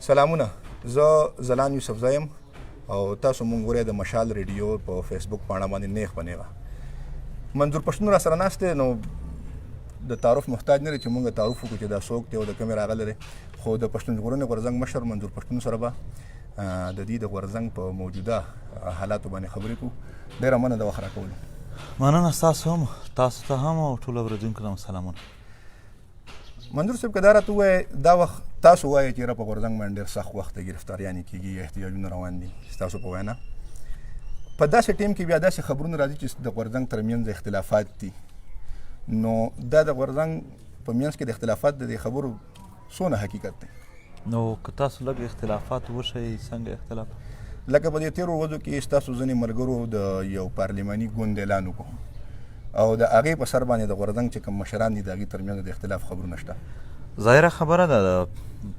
سلامونه، زه ځلاند یوسفزی یم او تاسو مونږ ګورئ د مشال ریډیو په فیسبوک پاڼه باندې نیغ په نیغه. منظور پښتون را سره ناست دی، نو د تعارف محتاج نه دی چې مونږ تعارف وکړو چې دا څوک دی او د کومې راغلی دی. خو د پښتون ژغورنې غورځنګ مشر منظور پښتون سره به د دې د غورځنګ په موجوده حالاتو باندې خبرې کوو. ډېره مننه د وخت راکولو. مننه ستاسو هم، تاسو ته هم او ټولو اورېدونکو ته هم سلامونه. منظور صاحب، که دا راته ووایې، دا وخت تاسو وایئ چې په غورځنګ باندې ډېر سخت وخت دی، ګرفتاریانې کېږي، احتجاجونه روان دي، ستاسو په وینا په داسې ټیم کې بیا داسې خبرونه راځي چې د غورځنګ ترمنځ اختلافات دي، نو دا د غورځنګ په منځ کې د اختلافات د دې خبرو څونه حقیقت دی؟ نو که تاسو لږ اختلافات وښیئ، څنګه اختلاف؟ لکه په دې تېرو ورځو کې ستاسو ځینې ملګرو د یو پارلماني ګوند اعلان وکړو او د هغې په سر باندې د غورځنګ چې کوم مشران دي، د هغې ترمنځ د اختلاف خبرونه شته. ظاهره خبره ده، د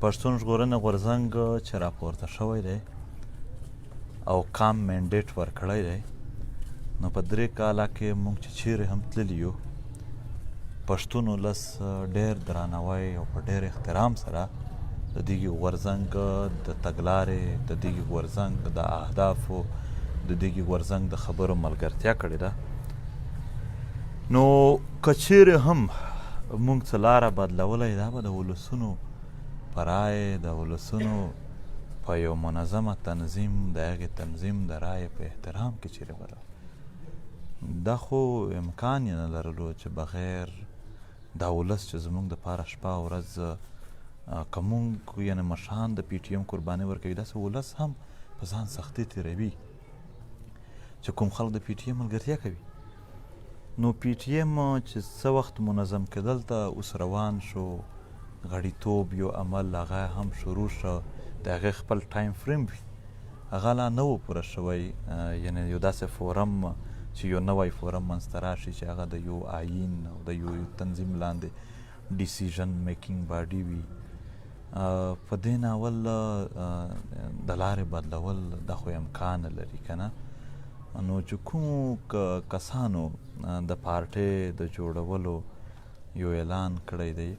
پښتون ژغورنې غورځنګ چې راپورته شوی دی او کام منډیټ ورکړی دی، نو په 3 کاله کې موږ چې چیرې هم تللي یو، پښتون ولس ډېر درناوی او په ډېر احترام سره د دغه غورځنګ د تګلارې، د دغه غورځنګ د اهدافو، د دغه غورځنګ د خبرو ملګرتیا کړې ده. نو که چیرې هم موږ څه لاره بدلولی، دا به د ولسونو په رایې، د ولسونو په یو منظمه تنظیم، د هغې تنظیم د رایې په احترام کې چیرې بدلو. دا خو امکان یې نه لرلو چې بغیر دا ولس چې زمونږ د پاره شپه او ورځ، که مونږ یعنې مشران د پي ټي ایم قرباني ورکوي، داسې ولس هم په ځان سختي تېروي چې کوم خلک د پي ټي ایم ملګرتیا کوي. نو پي ټي ایم چې څه وخت منظم کېدل ته اوس روان شو، غړیتوب یو عمل هغه هم شروع شو، د هغې خپل ټایم فریم وي، هغه لا نه و پوره شوی. یعنې یو داسې فورم چې یو نوی فورم منځته راشي چې هغه د یو آیین او د یو تنظیم لاندې ډیسیژن میکینګ باډي وي، په دې ناول د لارې بدلول دا خو امکان لري که نه. نو چې کومو کسانو د پارټۍ د جوړولو یو اعلان کړی دی،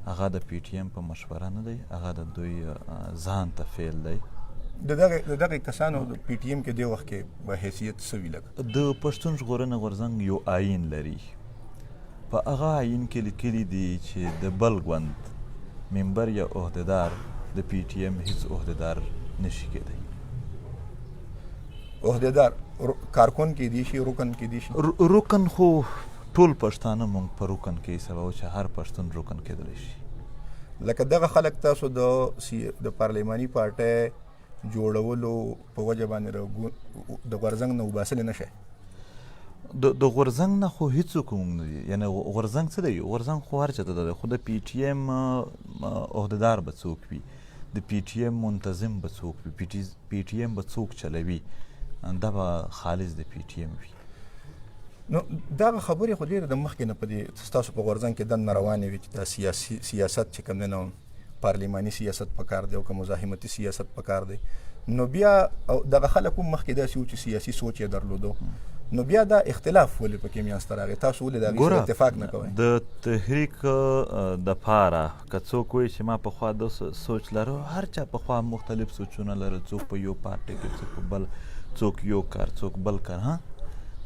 هغه د پي ټي ایم په مشوره نه دی، هغه د دوی ځان ته فعل دی. د دغه کسانو د پي ټي ایم کې دی وخت کې به حیثیت څه وي؟ لکه د پښتون ژغورنې غورځنګ یو آیین لري، په هغه آیین کې لیکلي دي چې د بل ګوند ممبر یا عهدهدار د پي ټي ایم هیڅ عهدهدار نشي کېدی. عهدهدار کارکن کې دی شي، رکن کې دی شي؟ رکن خو ټول پښتانه مونږ په رکن کې حسابو چې هر پښتون رکن کېدلی شي. لکه دغه خلک تاسو د پارلماني پارټۍ جوړولو په وجه باندې د غورځنګ نه وباسلی نه شي؟ د غورځنګ نه خو هیڅوک مونږ نه دي. یعنې غورځنګ څه دی؟ غورځنګ خو هر چاته دی، خو د پي ټي ایم عهدهدار به څوک وي، د پي ټي ایم منتظم به څوک وي، پي ټي ایم به څوک چلوي، دا به خالص د پي ټي ایم وي. نو دغه خبرې خو ډېرې د مخکې نه په دې ستاسو په غورځنګ کې دننه روانې وي چې دا سیاسي سیاست چې کوم دی، نو پارلماني سیاست پکار دی او که مزاحمتي سیاست پکار دی. نو بیا او دغه خلک هم مخکې داسې وو چې سیاسي سوچ یې درلودو، نو بیا دا اختلاف ولې پکې میانځته راغی؟ تاسو ولې د هغې سره اتفاق نه کوئ؟ د تحریک د پاره که څوک وایي چې ما پخوا د سوچ لرو، هر چا پخوا مختلف سوچونه لرل، څوک په یو پارټي کې، څوک په بل، څوک یو کار، څوک بل کار، ها،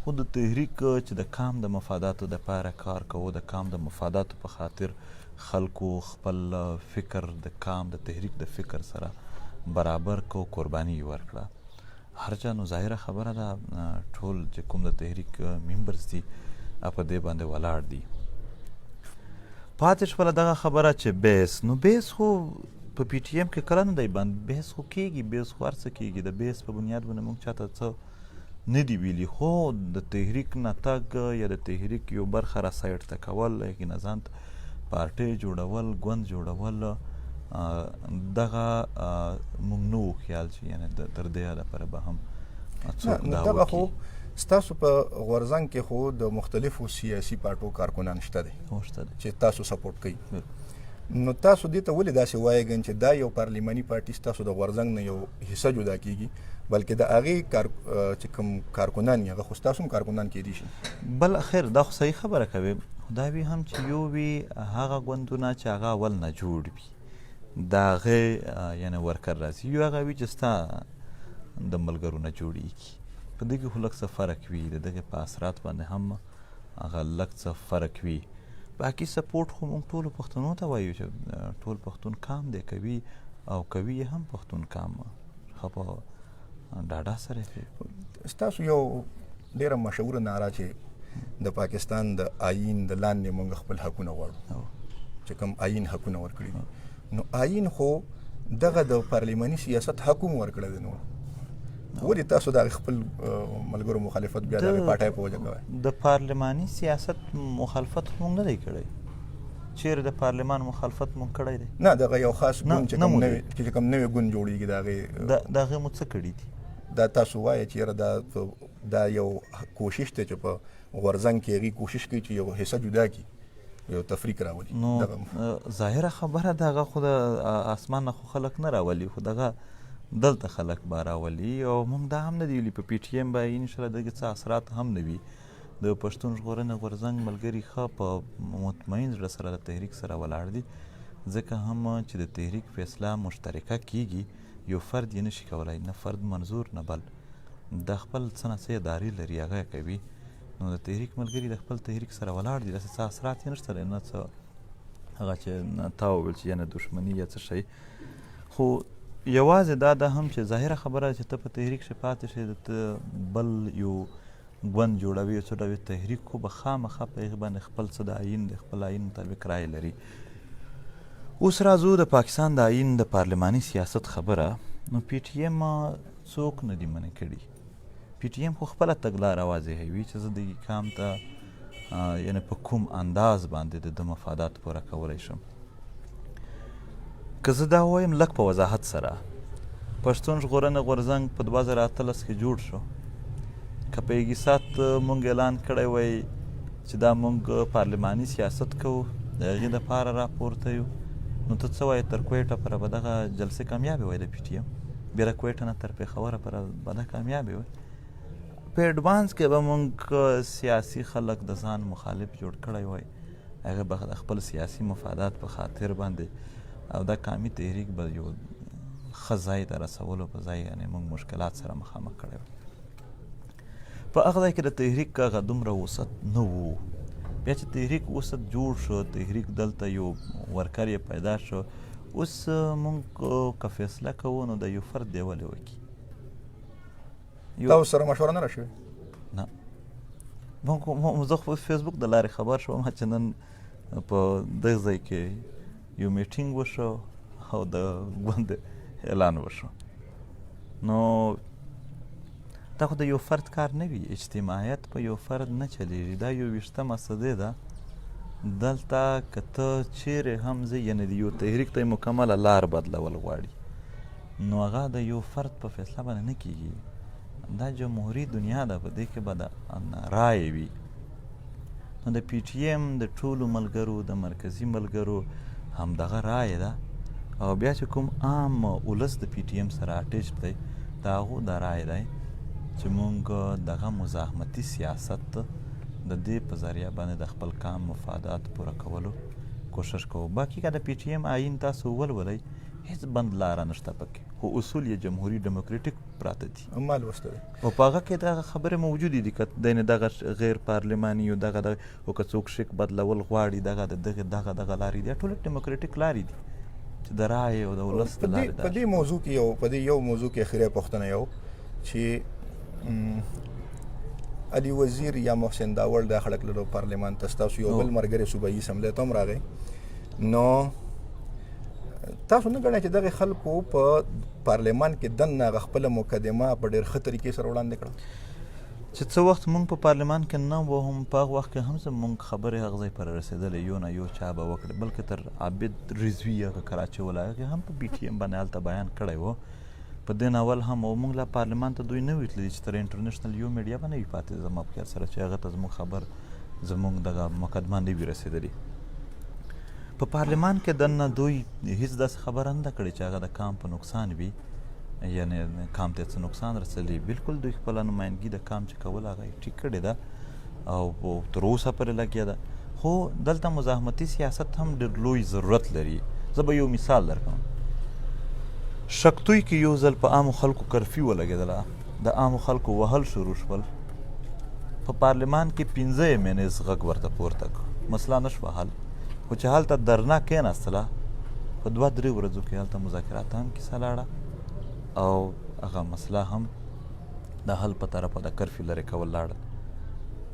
خو د تحریک چې د کام د مفاداتو د پاره کار کوو، د کام د مفاداتو په خاطر خلکو خپل فکر د کام د تحریک د فکر سره برابر کو، قرباني یې ورکړه هر چا. نو ظاهره خبره ده، ټول چې کوم د تحریک ممبرز دي په دې باندې ولاړ دي. پاتې شوله دغه خبره چې بیس، نو بیس خو په پي ټي ایم کې کله نه دی بند، بیس خو کېږي، بیس خو هر څه کېږي، د بیس په بنیاد باندې موږ چاته څه نه دي ویلي. خو د تحریک نه تګ یا د تحریک یو برخه را سایډ ته کول، هغې نه ځان ته پارټۍ جوړول، ګوند جوړول، دغه موږ نه وو خیال چې یعنې تر دې حده پورې به هم څوک دا دغه خو وکړي. ستاسو په غورځنګ کې خو د مختلفو سیاسي پارټو کارکنان شته دی، هو، شته دی، چې تاسو سپورټ کوي. نو تاسو دې ته ولې داسې وایئ چې دا یو پارلماني پارټي ستاسو د غورځنګ نه یو حصه جدا کیږي، بلکې د هغې چې کوم کارکنان یې، هغه خو ستاسو هم کارکنان کېدی شي؟ بل خیر، دا خو صحیح خبره کوي، خو دا وي هم چې یو وي هغه ګوندونه چې هغه اول نه جوړ وي، د هغې یعنې ورکر راځي. یو هغه وي چې ستا د ملګرو نه جوړېږي، په دې کې خو لږ څه فرق وي، د دغې په اثرات باندې هم هغه لږ څه فرق وي. باقي سپورټ خو موږ ټولو پښتنو ته وایو چې ټول پښتون کام دی، کوي او کوي یې هم پښتون کام ښه په ډاډه سره کوي. ستاسو یو ډېره مشهوره نعره چې د پاکستان د آیین د لاندې موږ خپل حقونه غواړو، چې کوم آیین حقونه ورکړي دي، نو آیین خو دغه د پارلماني سیاست حق هم ورکړی دی، نو ولې تاسو د خپل ملګرو مخالفت بیا د پارټۍ په وجه کوئ؟ د پارلماني سیاست مخالفت مونږ نه دی کړی، چیرې د پارلمان مخالفت مونږ کړی دی؟ نه، دغه یو خاص ګوند چې کوم نوی چې کوم نوی ګوند جوړیږي د هغې د هغې مو څه کړي دي؟ دا تاسو وایئ چې یاره دا یو کوشش دی چې په غورځنګ کې هغوی کوشش کوي چې یو حصه جدا کړي، یو تفریق راولي. نو ظاهره خبره ده هغه خو د اسمان نه خو خلک نه راولي، خو دغه دلته خلک به راولي. او موږ دا هم نه دی ویلي په پي ټي ایم به انشاءالله دغې څه اثرات هم نه وي. د پښتون ژغورنې غورځنګ ملګري ښه په مطمئن زړه سره د تحریک سره ولاړ دي، ځکه هم چې د تحریک فیصله مشترکه کیږي، یو فرد یې نشي کولای، نه فرد منظور نه بل، د خپل څه نه څه ادارې لري هغه کوي. نو د تحریک ملګري د خپل تحریک سره ولاړ دي، داسې څه اثرات یې نشته دی، نه څه هغه چې تا وویل چې یعنې دښمني یا څه شی. خو یوازې دا ده هم چې ظاهره خبره ده چې ته په تحریک کښې پاتې شې، ته بل یو ګوند جوړوي یو څه ډول تحریک خو به خامخا په هغې باندې خپل څه د آیین د خپل آیین مطابق رایې لري. اوس راځو د پاکستان د آیین د پارلماني سیاست خبره. نو پي ټي ایم څوک نه دي منع کړي، پي ټي ایم خو خپله تګلاره واضحوي چې زه دغې کام ته یعنې په کوم انداز باندې د ده مفادات پوره کولی شم. که زه دا ووایم لږ په وضاحت سره، پښتون ژغورنې غورځنګ په 2018 کې جوړ شو. که په هغې ساعت مونږ اعلان کړی وای چې دا مونږ پارلماني سیاست کوو، د هغې دپاره راپورته یو، نو ته څه وایې تر کویټه پورې به دغه جلسې کامیابې وای د پي ټي ایم، بیا د کویټه نه تر پېښوره پورې به دا کامیابې وای. په اډوانس کې به مونږ سیاسي خلک د ځان مخالف جوړ کړی وای، هغه به د خپل سیاسي مفادات په خاطر باندې او دا قامي تحریک به یو ښه ځای ته رسولو په ځای یعنې موږ مشکلات سره مخامخ کړی وای. په هغه ځای کې د تحریک هغه دومره وسعت نه وو. بیا چې تحریک وسعت جوړ شو، تحریک دلته یو ورکر یې پیدا شو، اوس موږ که فیصله کوو نو د یو فرد دی ولې وکړي. تاسو سره مشوره نه راشوي؟ نه، زه خو فیسبوک د لارې خبر شوم چې نن په دغه ځای کې یو میټینګ وشو او د ګوند اعلان وشو. نو دا خو د یو فرد کار نه وي، اجتماعیت په یو فرد نه چلیږي. دا 21مه صدۍ ده، دلته که ته چیرې هم ځې یعنې د یو تحریک ته مکمله لار بدلول غواړي، نو هغه د یو فرد په فیصله باندې نه کیږي. دا جمهوري دنیا ده، په دې کې به د رایې وي. نو د پي ټي ایم د ټولو ملګرو، د مرکزي ملګرو همدغه رایې ده، او بیا چې کوم عام ولس د پي ټي ایم سره اټیچ دی، د هغو دا رایې دی چې مونږ دغه مزاحمتي سیاست د دې په ذریعه باندې د خپل کام مفادات پوره کولو کوشش کوو. باقي که د پي ټي ایم آیین تاسو ولولئ، هیڅ بند لاره نشته پکې، خو اصول یې جمهوري ډیموکراټیک پراته دي. ما لوستی دی. او په هغه کې دغه خبرې موجودې دي، که یعنې دغه غیر پارلماني او دغه دغه، او که څوک شک بدلول غواړي دغه د دغې دغه دغه لارې دي، ټول ډیموکراټیک لارې دي چې د رایې او د ولس د لارې په دې موضوع کې یو په دې یو موضوع کې اخیری پوښتنه یو چې علي وزیر یا محسن داوړ دا خلک لرو پارلمان ته، ستاسو یو بل ملګری صوبایي اسمبلۍ ته هم راغی، نو تاسو نه ګڼئ چې دغه خلکو په پارلمان کې دننه هغه خپله مقدمه په ډېر ښه طریقې سره وړاندې کړه؟ چې څه وخت مونږ په پارلمان کې نه وو، هم په هغه وخت کې هم زمونږ خبرې هغه ځای پر رسېدلې، یو نه یو چا به وکړې، بلکې تر عابد رضوي هغه کراچۍ ولا هغې هم په بي ټي ایم باندې هلته بیان کړی و. په دې ناول هم او مونږ لا پارلمان ته دوی نه وي تللي چې تر انټرنیشنل یو میډیا به نه وي پاتې زما په خیال سره چې هغه ته زموږ خبر زموږ دغه مقدمه نه وي رسېدلې. په پارلمان کې دننه دوی هیڅ داسې خبره نه ده کړې چې هغه د کام په نقصان وي، یعنې کام ته څه نقصان رسولی. بالکل دوی خپله نمایندګي د کام چې کوله هغه یې ټیک کړې ده او تر اوسه پورې لګیا ده. خو دلته مزاحمتي سیاست هم ډېر لوی ضرورت لري. زه به یو مثال درکړم. شکتوی کې یو ځل په عامو خلکو کرفیو ولګېدله، د عامو خلکو وهل شروع شول، په پارلمان کې 5 ایم این ایز غږ ورته پورته کړ، مسله نه شوه حل، خو چې هلته درنا کېناستله په 2-3 ورځو کې هلته مذاکرات هم کیسه لاړه او هغه مسله هم د حل په طرفه د کرفیو لرې کول لاړل.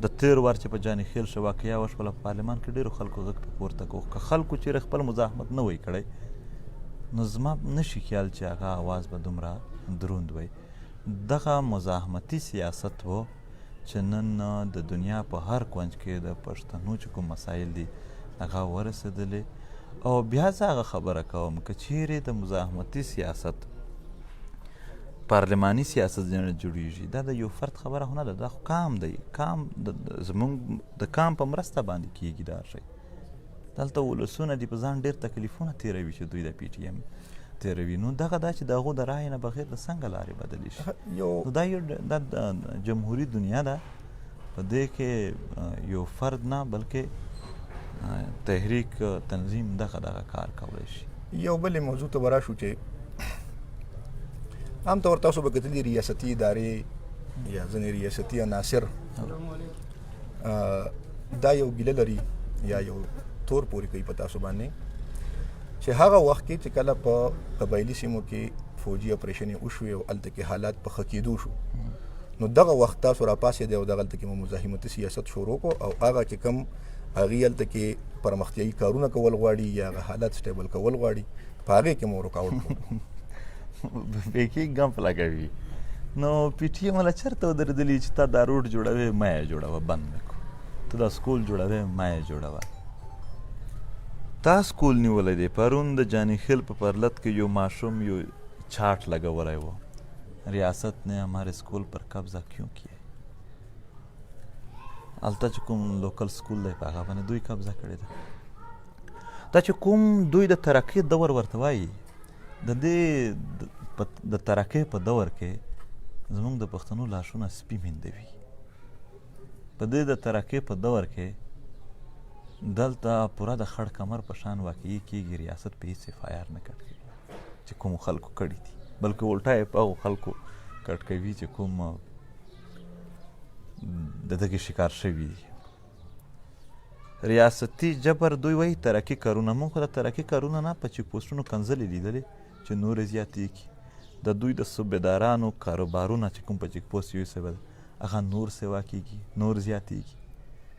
د تیر وار چې په جاني خیل شو واقعیا وشوله، په پارلمان کې ډېرو خلکو غږ په پورته کړ، که خلکو چېرې خپل مزاحمت نه وای کړی نو زما نشي خیال چې هغه اواز به دومره دروند وای. دغه مزاحمتي سیاست و چې نن د دنیا په هر کونج کې د پښتنو چې کوم مسایل دي هغه ورسېدلې. او بیا زه هغه خبره کوم که چیرې د مزاحمتي سیاست پارلماني سیاست نه جوړیږي، دا د یو فرد خبره خو نه ده، دا خو کام دی، کام زمونږ د کام په مرسته باندې کیږي. دا شی دلته ولسونه دي په ځان ډېر تکلیفونه تېروي چې دوی د پي ټي ایم تېروي، نو دغه دا چې د هغو د رایې نه بغیر د څنګه لارې بدلې شي. نو دا یو دا جمهوري دنیا ده، په دې کې یو فرد نه بلکې تحریک تنظیم دغه دغه کار کولی شي. یو بلې موضوع ته به راشو چې عام طور تاسو به کتلي ریاستي ادارې یا ځینې ریاستي عناصر دا یو ګیله لري یا یو تور پورې کوي په تاسو باندې چې هغه وخت کې چې کله په قبایلي سیمو کې فوجي اپریشن وشوې او هلته کې حالات په ښه کېدو شو، نو دغه وخت تاسو راپاڅېدی او دغلته کې مو مزاحمتي سیاست شروع کړو او هغه چې کوم هغې هلته کې پرمختیایي کارونه کول غواړي یا هغه حالات سټیبل کول غواړي، په هغې کې مو رکاوټ جوړ کړو. بیخي ګمپ لګوي. نو پي ټي ایم له چېرته ودرېدلي چې تا دا روډ جوړوې مه یې جوړوه، بند مې کړو، ته دا سکول جوړوې مه یې جوړوه. تا سکول نیولی دی. پرون د جاني خیل په پرلت کې یو ماشوم یو چاټ لګولی و، ریاست نے ہمارے سکول پر قبضه کیوں کیا ہے؟ هلته چې کوم لوکل سکول دی په هغه باندې دوی قبضه کړې ده. دا چې کوم دوی د ترقۍ دور ورته وایي، د دې د ترقۍ په دور کې زمونږ د پښتنو لاشونه سپي میندوي. په دې د ترقۍ په دور کې دلته پوره د خړ کمر په شان واقعي کېږي، ریاست په هېڅ اف آی آر نه کټ کوي چې کومو خلکو کړي دي، بلکې الټا یې په هغو خلکو کټ کوي چې کوم د دغې شکار شوي دي. ریاستي جبر دوی وایي ترقي کارونه، موږ خو د ترقي کارونه نه په چیک پوسټونو کنځلې لیدلې چې نورې زیاتېږي. د دوی د صوبېدارانو کاروبارونه چې کوم په چیک پوسټ یو څه هغه نور سوا کېږي، نور زیاتېږي.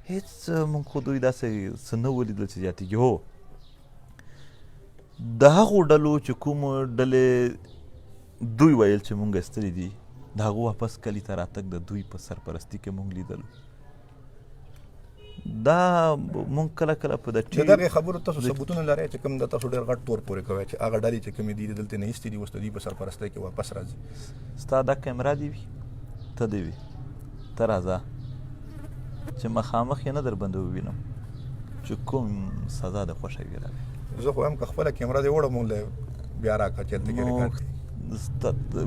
هېڅ موږ خو دوی داسې څه نه ولیدل چې زیاتېږي. هو د هغو ډلو چې کومو ډلې دوی ویل چې موږ ایستلي دي، د هغو واپس کلي ته راتګ د دوی په سرپرستي کې موږ لیدلو. دا مونږ کله کله په د دغه خبرو تاسو ثبوتونه لرئ چې کوم د تاسو ډېر غټ تور پورې کوي چې هغه ډلې چې کومې دي دلته نه ایستې دي اوس د دوی په سرپرستۍ کې واپس راځي؟ ستا دا کیمره دی وي، ته دی وي، ته راځه چې مخامخ یې نه در باندې ووینم چې کوم سزا د خوښه وي راغی. زه خو وایم که خپله کیمره دې وړه مونږ له بیا راکړه چې هلته کې ریکارډ کړي.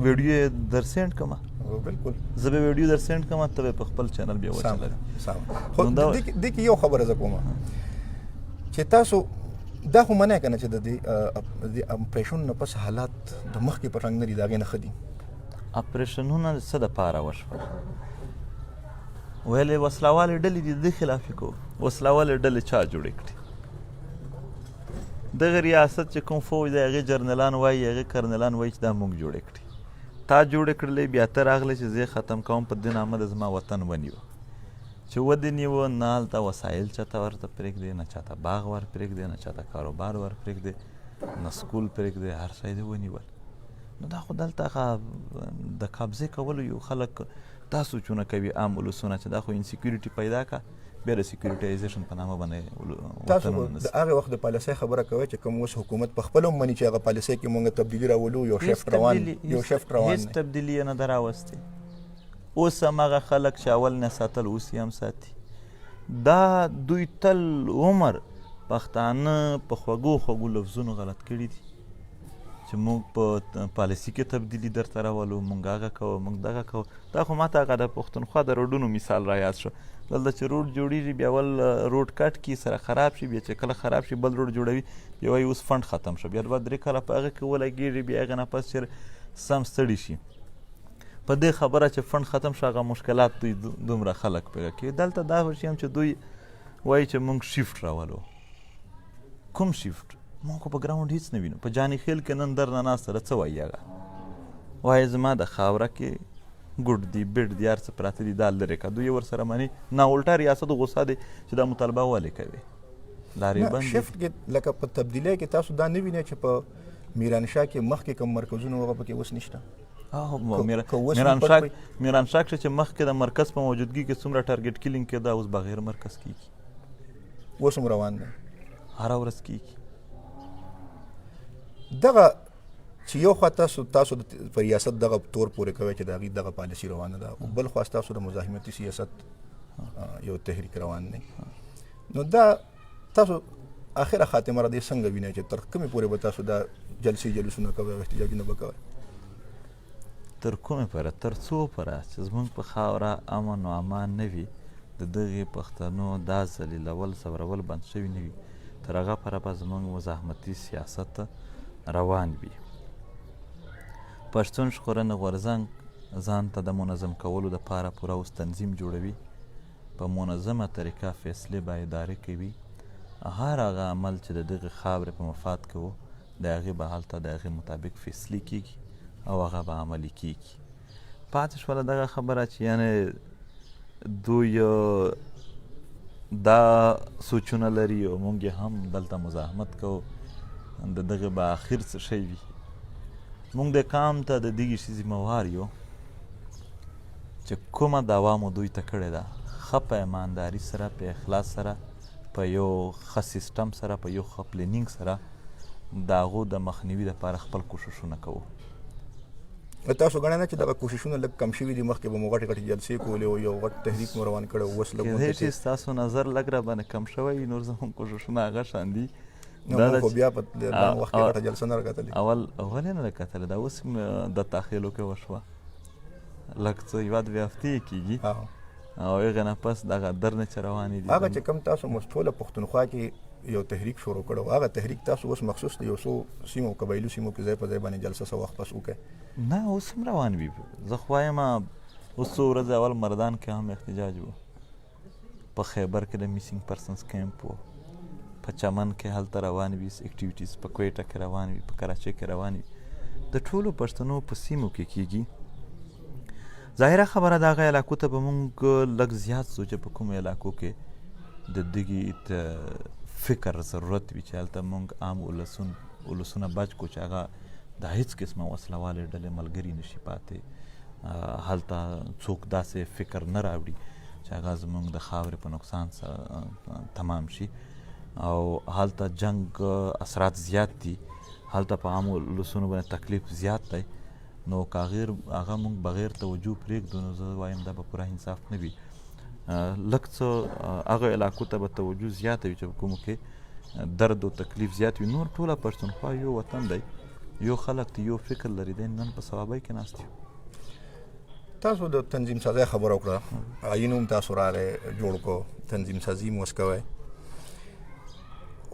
ویډیو یې در سینډ کړم. بالکل زه به ویډیو در سینډ کړم، ته به په خپل چینل بیا وچلوې. سم. خو دې کې یو خبره زه کوم چې تاسو دا خو منئ که نه چې د دې اپریشن نه پس حالات د مخکې په رنګ نه دي، د هغې نه ښه دي؟ اپریشنونه څه دپاره وشول؟ ویلې وسلهوالې ډلې دي، د دې خلاف یې کوو. وسلهوالې ډلې چا جوړې کړې؟ دغه ریاست چې کوم فوج دی هغې جرنلان وایي، هغې کرنلان وایي چې دا موږ جوړې کړې، تا جوړې کړلې، بیا ته راغلې چې زه یې ختم کوم، په دې نامه د زما وطن ونیوه. چې ودې نیوه، نه هلته وسایل چاته ورته پرېږدې، نه چاته باغ ور پرېږدې، نه چاته کاروبار ور پرېږدې، نه سکول پرېږدې، هر څه دې ونیول. نو دا خو دلته هغه د قبضې کولو یو خلک دا سوچونه کوي عام ولسونه چې دا خو انسیکیورټي پیدا کړه، بیا د سیکیورټایزیشن په نامه باندې تاسو د هغه وخت د پالیسۍ خبره کوئ چې کوم اوس حکومت په خپله هم مني چې هغه پالیسۍ کې مونږ تبدیلي راولو، یو شفټ روان، یو شفټ روان هېڅ تبدیلي یې نه ده راوستې. اوس هم هغه خلک چې اول نه ساتل اوس یې هم ساتي. دا دوی تل عمر پښتانه په خوږو خوږو لفظونو غلط کړي دي چې موږ په پالیسي کې تبدیلي درته راولو، موږ هغه کوو، موږ دغه کوو. دا خو ماته هغه د پښتونخوا د روډونو مثال را یاد شو. دلته چې روډ جوړیږي بیا ول روډ کټ کی سره خراب شي، بیا چې کله خراب شي بل روډ جوړوي، بیا وایي اوس فنډ ختم شو، بیا 2-3 کاله په هغه کې ولګېږي، بیا هغه نه پس چې سم ستړي شي په دې خبره چې فنډ ختم شو، هغه مشکلات دوی دومره خلک پیدا کوي. دلته دا شی هم چې دوی وایي چې موږ شیفټ راولو. کوم شیفټ؟ موږ خو په ګراونډ هیڅ نه وینو. په جاني خیل کې نن درنه ناسته ده، څه وایي هغه؟ وایي زما د خاوره کې ګوډ دي، بیډ دي، هر څه پراته دي، دا لرې که. دوی ورسره مني نه، الټا ریاست غوسه دی چې دا مطالبه ولې کوي، لارې بندې. شفټ کې لکه په تبدیلۍ کې تاسو دا نه وینئ چې په میرانشاه کې مخکې کوم مرکزونه هغه پکې اوس نشته؟ میرانشاه کې چې مخکې د مرکز په موجودګي کې څومره ټارګټ کیلینګ کېده، اوس بغیر مرکز کېږي، اوس هم روان دی، هره ورځ کېږي. دغه چې یو خوا تاسو په ریاست دغه تور پورې کوئ چې د هغې دغه پالیسي روانه ده، او بل خوا تاسو د مزاحمتي سیاست یو تحریک روان دی، نو دا تاسو اخره خاتمه را دې څنګه وینئ چې تر کومې پورې به تاسو دا جلسې جلوسونه کوئ او احتجاجونه به کوئ؟ تر کومې پورې؟ تر څو پورې چې زموږ په خاوره امن او امان نه وي، د دغې پښتنو دا ذلیلول ځورول بند شوي نه وي، تر هغه پورې به زموږ مزاحمتي سیاست روان وي. پښتون ژغورنې غورځنګ ځان ته د منظم کولو دپاره پوره اوس تنظیم جوړوي، په منظمه طریقه فیصلې به ادارې کوي. هر هغه عمل چې د دغې خاورې په مفاد کې و، د هغې به هلته د هغې مطابق فیصلې کیږي او هغه به عملي کیږي. پاتې شوله دغه خبره چې یعنې دوی دا سوچونه لري او موږ یې هم دلته مزاحمت کوو، د دغې به اخر څه شی وي. موږ د قام ته د دغې شي ذمه وار یو چې کومه دعوا مو دوی ته کړې ده، ښه په ایمانداري سره، په اخلاص سره، په یو ښه سیستم سره، په یو ښه planning سره د هغو د مخنیوي دپاره خپل کوششونه کوو. تاسو ګڼئ نه چې دغه کوششونه لږ کم شوي دي؟ مخکې به مو غټې غټې جلسې کولې او یو غټ تحریک مو روان کړی، اوس لږ کېدای شي ستاسو نظر لږ راباندې کم شوی وي، نور زموږ کوششونه هغه شان دي. نو موږ خو بیا په لنډ وخت کې غټه جلسه نه راکتلې. اول ولې نه راکتلې؟ دا اوس د تاخیلو کې وشوه، لږ څه یوه دوې هفتې کېږي او هغې نه پس دغه درنې چې روانې دي. هغه چې کوم تاسو مو ټوله پښتونخوا کې یو تحریک شروع کړو، هغه تحریک تاسو اوس مخصوص د یو څو سیمو قبایلو سیمو کې ځای په ځای باندې جلسه څه وخت پس وکړئ؟ نه، اوس هم روان وي. زه خو وایم اوس څو ورځې اول مردان کې هم احتجاج و، په خیبر کې د missing persons camp و، په چمن کې هلته روان وي activities، په کویټه کې روان وي، په کراچۍ کې روان وي، د ټولو پښتنو په سیمو کې کیږي. ظاهره خبره ده هغه علاقو ته به موږ لږ زیات ځو چې په کومو علاقو کې د دغې فکر ضرورت وي، چې هلته موږ عام ولسونه بچ کړو چې هغه د هیڅ قسمه وسلهوالې ډلې ملګري نشي پاتې، هلته څوک داسې فکر نه راوړي چې هغه زموږ د خاورې په نقصان سره تمام شي. او هلته جنګ اثرات زیات دي، هلته په عامو ولسونو باندې تکلیف زیات دی، نو که هغه موږ بغیر توجه پرېږدو نو زه وایم دا به پوره انصاف نه وي. لږ څه هغه علاقو ته به توجه زیاته وي چې په کومو کې درد او تکلیف زیات وي. نور ټوله پښتونخوا یو وطن دی، یو خلک دی، یو فکر لري دی، نن په صوابۍ کې ناست یو. تاسو د تنظیم سازۍ خبره وکړه، آیین هم تاسو راغی جوړ کړو، تنظیم سازي مو اوس کوئ،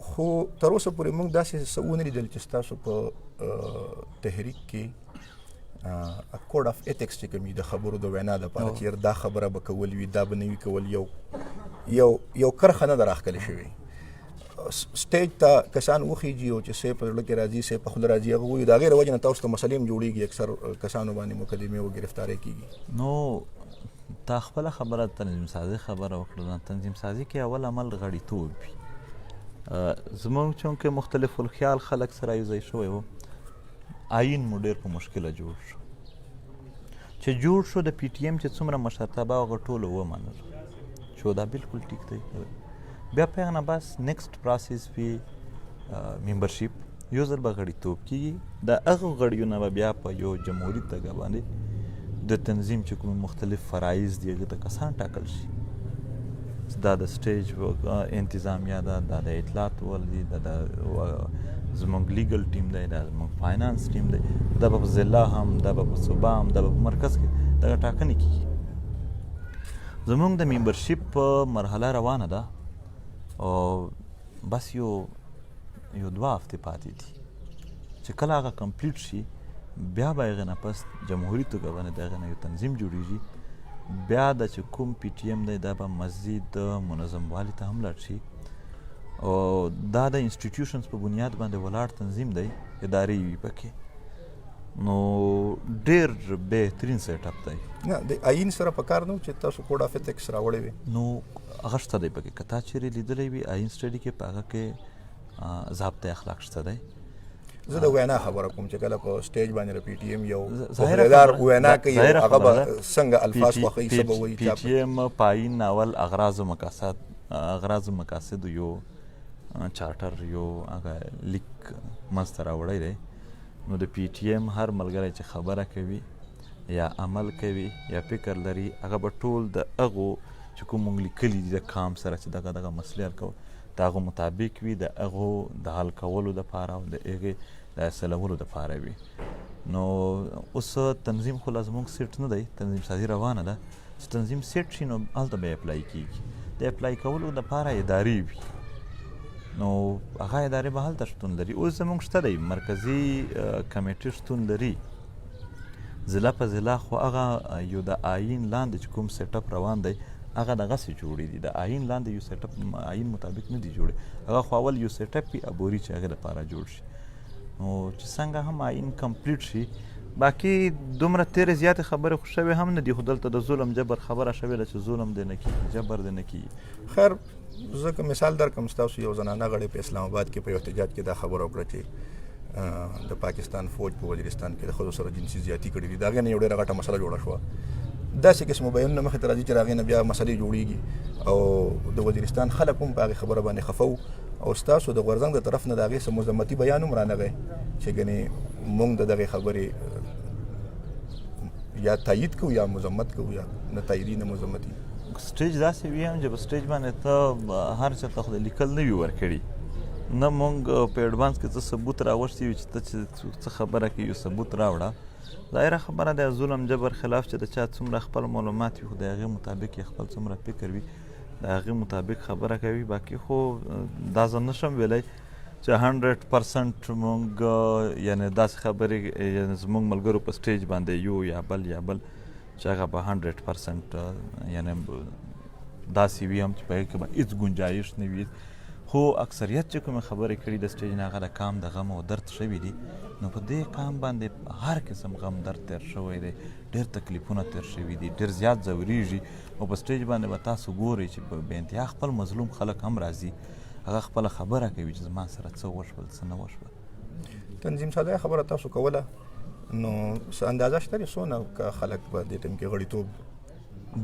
خو تر اوسه پورې موږ داسې څه ونه لیدل چې ستاسو په تحریک کې code of ethics چې کوم د خبرو د وینا دپاره چې یار دا خبره به کول وي، دا به نه وي کول، یو یو یو کرښه نه ده راښکلې شوې. stage ته کسان وخیږي او چې څه په زړه کې راځي، څه په خوله راځي، هغه وایي. د هغې له وجې نه تاسو ته مسلې هم جوړېږي، اکثر کسانو باندې مقدمې او ګرفتارۍ کېږي. نو تا خپله خبره تنظیم سازي خبره وکړه. تنظیم سازي کې اول عمل غړیتوب وي. زموږ چونکې مختلف الخیال خلک سره یو ځای شوی و، آیین مو ډېر په مشکله جوړ شو. چې جوړ شو د پي ټي ایم چې څومره مشرتابه هغه ټولو ومنل چې دا بالکل ټیک دی. بیا په هغه نه بس next process وي membership، یو ځل به غړیتوب کېږي. د هغو غړیو نه به بیا په یو جمهوري توګه باندې د تنظیم چې کوم مختلف فرایض دي هغې ته کسان ټاکل شي. دا د stage انتظامیه ده، دا د اطلاعات ول دي، دا د زموږ لیګل ټیم دی، دا زموږ فاینانس ټیم دی، دا به په ضلع هم، دا به په صوبه هم، دا به په مرکز کې دغه ټاکنې کیږي. زموږ د ممبرشپ په مرحله روانه ده او بس یو یو دوه هفتې پاتې دي چې کله هغه کمپلیټ شي، بیا به هغې نه پس جمهوري توګه باندې د هغې نه یو تنظیم جوړیږي. بیا د چې کوم پي ټي ایم دی، دا به مزید منظموالي ته هم لاړ شي او دا د institutions په بنیاد باندې ولاړ تنظیم دی، ادارې وي پکې، نو ډیر بهترین setup دی. نه، د آئین سره په کار نه چې تاسو code of ethics راوړی وي؟ نو هغه شته دی پکې. که تا چیرې لیدلی وي آئین study کې، په هغه کې ضابطه اخلاق شته دی. زه د وینا خبره کوم چې کله په سټیج باندې د پی ټی ایم یو عہدیدار وینا کوي، هغه به څنګه الفاظ خوښوي، څه به وایي؟ پی ټی ایم په آئین اول اغراض و مقاصد، اغراض و مقاصد یو چارټر، یو هغه لیک منځته راوړی دی. نو د پی ټی ایم هر ملګری چې خبره کوي یا عمل کوي یا فکر لري، هغه به ټول د هغو چې کوم مونږ لیکلي دي د کام سره چې دغه دغه مسلې حل کول، د هغو مطابق وي، د هغو د حل کولو دپاره او د هغې د حاصلولو دپاره وي. نو اوس تنظیم خو لا زموږ سیټ نه دی، تنظیم سازي روانه ده. چې تنظیم سیټ شي نو هلته به apply کیږي. د apply کولو دپاره ادارې وي، نو هغه ادارې به هلته شتون لري. اوس زموږ شته دی، مرکزي کمیټې شتون لري، ضلع په ضلع، خو هغه یو د آئین لاندې چې کوم setup روان دی، هغه دغسې جوړې دي. د آئین لاندې یو setup آئین مطابق نه دي جوړې، هغه خو اول یو setup وي عبوري چې هغې لپاره جوړ شي. نو چې څنګه هم آئین complete شي، باقي دومره تېرې زیاتې خبرې خو شوې هم نه دي، خو دلته د ظلم جبر خبره شوې ده چې ظلم دې نه کېږي، جبر دې نه کېږي. خیر، زه که مثال درکړم، ستاسو یو زنانه غړې په اسلام آباد کې په یو احتجاج کې دا خبره وکړه چې د پاکستان فوج په وزیرستان کې د ښځو سره جنسي زیاتي کړې دي. د هغې نه یو ډېره غټه مسله جوړه شوه. داسې قسم بیانونه مخې ته راځي چې د هغې نه بیا مسلې جوړیږي او د وزیرستان خلک هم په هغې خبره باندې خفه وو، او ستاسو د غورځنګ د طرف نه د هغې څه مذمتي بیان هم رانغی چې ګنې موږ د دغې خبرې یا تایید کوو یا مذمت کوو، یا نه تاییدي نه مذمتي. سټیج داسې وي هم چې په سټیج باندې ته هر چا ته خو لیکل نه وي ورکړي، نه مونږ په advance کې څه ثبوت راوښتي وي چې ته چې څه خبره کوي یو ثبوت راوړه. ظاهره خبره ده ظلم جبر خلاف چې د چا څومره خپل معلومات وي، خو د هغې مطابق یې خپل څومره فکر وي، د هغې مطابق خبره کوي. باقي خو دا زه نشم ویلی چې 100% مونږ یعنې داسې خبرې، یعنې زمونږ ملګرو په سټیج باندې یو یا بل یا بل چې هغه به 100% یعنې داسې وي هم چې په هغې کې به هېڅ ګنجایش نه وي. خو اکثریت چې کومې خبرې کړي د سټیج نه، هغه د قام د غم او درد شوي دي. نو په دې قام باندې هر قسم غم درد تېر شوی دی، ډېر تکلیفونه تېر شوي دي، ډېر زیات ځورېږي. او په سټیج باندې به تاسو ګورئ چې په بې انتها خپل مظلوم خلک هم راځي، هغه خپله خبره کوي چې زما سره څه وشول څه نه وشول. تنظیم سازۍ خبره تاسو کوله، نو څه اندازه شته چې څونه خلک په دې ټیم کې غړیتوب؟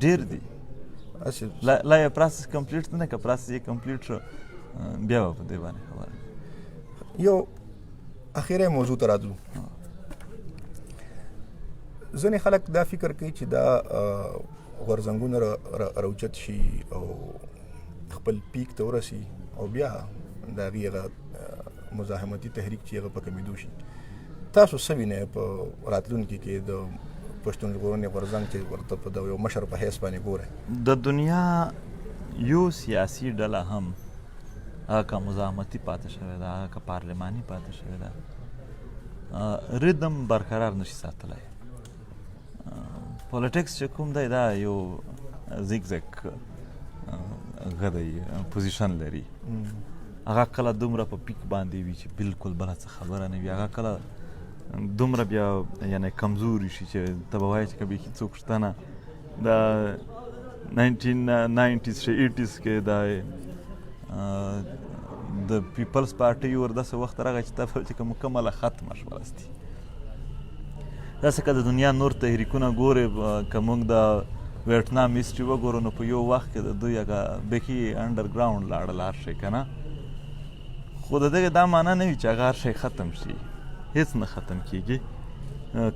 ډېر دي. لا یې process complete نه، که process یې complete شو بیا به په دې باندې خبره. یو اخیری موضوع ته راځو. ځینې خلک دا فکر کوي چې دا غورځنګونه راوچت شي او خپل peak ته ورسي او بیا د هغې هغه مزاحمتي تحریک چې هغه په کمېدو شي. تاسو څه وینئ په راتلونکي کې د پښتون ژغورنې غورځنګ چې ورته په د یو مشر په حیث باندې ګورئ؟ د دنیا یو سیاسي ډله هم هغه که مزاحمتي پاتې شوې ده، هغه که پارلماني پاتې شوې ده، rhythm برقرار نشي ساتلی. politics چې کوم دی دا یو zigzag هغه دی، position لري. هغه کله دومره په peak باندې وي چې بالکل بله څه خبره نه وي، هغه کله دومره بیا یعنې کمزوري شي چې ته به وایې چې که بیخي څوک شته نه. د 1990s 80s کې د پیپلز پارټي ور داسې وخت راغی چې ته چې که مکمله ختمه شوه دستي. داسې که د دنیا نور تحریکونه ګورې، که موږ د ویتنام history وګورو نو په یو وخت کې د دوی هغه بیخي underground لاړل هر شی که نه. خو د دغې دا معنا نه وي چې هغه هر شی ختم شي، هیڅ نه ختم کیږي.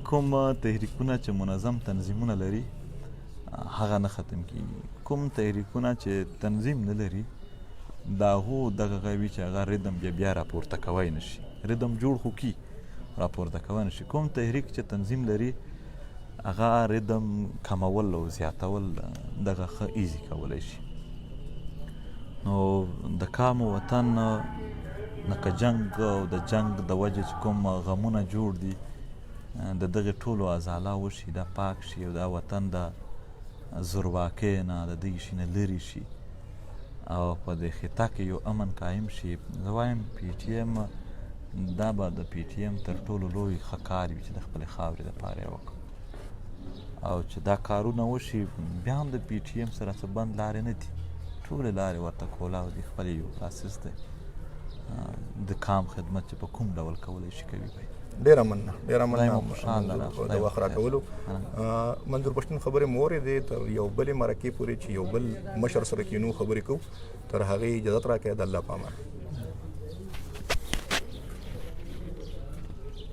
کوم تحریکونه چې منظم تنظیمونه لري هغه نه ختم کیږي، کوم تحریکونه چې تنظیم نه لري د هغو دغه غوي چې هغه rhythm بیا بیا راپورته کوی نه شي. ردم جوړ خو کی راپورته کولی شي. کوم تحریک چې تنظیم لري هغه ردم کمول او زیاتول دغه ښه ایزي کولی شي. نو د کام وطن لکه جنګ او د جنګ د وجې چې کوم غمونه جوړ دي د دغې ټولو ازاله وشي، دا پاک شي او دا وطن د زورواکۍ نه د دغې شي نه لرې شي او په دې خطه کې یو امن قایم شي. زه وایم پي ټي ایم دا به د پي ټي ایم تر ټولو لوی ښه کار وي چې د خپلې خاورې دپاره یې وکړو. او چې دا کارونه وشي بیا هم د پي ټي ایم سره څه بند لارې نه دي، ټولې لارې ورته کولاو دي، خپل یو پروسس دی د کام خدمت چې په کوم ډول کولی شي کوي به. ډیره مننه، ډیره مننه د وخت راکولو. منظور پښتون خبرې مو اورېدې. تر یو بلې مرکې پورې چې یو بل مشر سره کینو خبرې کوو، تر هغې اجازت راکړئ. د الله په امان.